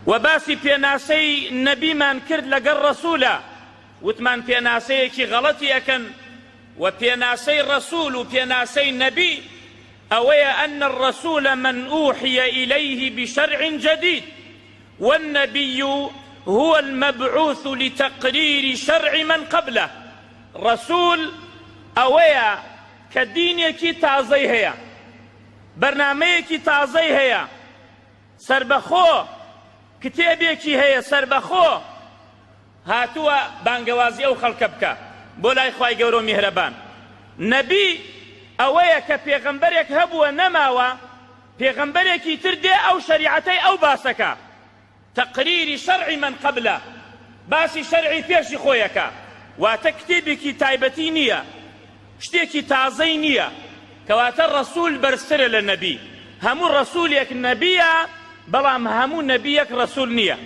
و باسی پێناسەی نەبیمان کرد لەگەڵ ڕەسولا، وتمان پێناسەیەکی غەڵەتی ئەکەن و پێناسەی ڕەسول و پێناسەی نەبی ئەوەیە ان الرسول من اوحی الیه بشرع جدید والنبی هو المبعوث لتقریر شرع من قبله، ڕەسول ئەوەیە کە دینێکی تازەی هەیە، بەرنامەیەکی تازەی هەیە، سەربەخۆ کتێبێکی هەیە، سەربەخۆ هاتووە بانگەوازی ئەو خەڵکە بکا بۆ لای خوای گەورە و میهرەبان. نەبی ئەوەیە کە پێغەمبەرێک هەبووە نەماوە، پێغەمبەرێکی تر دێ ئەو شەریعەتەی ئەو باسەکا، تقریر شرع من قبلە، باسی شەرعی پێشی خۆی ئەکا، واتە کتێبێکی تایبەتی نییە، شتێکی تازەی نییە، کەواتە ڕەسول بەرزترە لە نەبی، هەموو ڕەسولێک نەبیە، بەڵام هەموو نەبیەک ڕەسول نییە.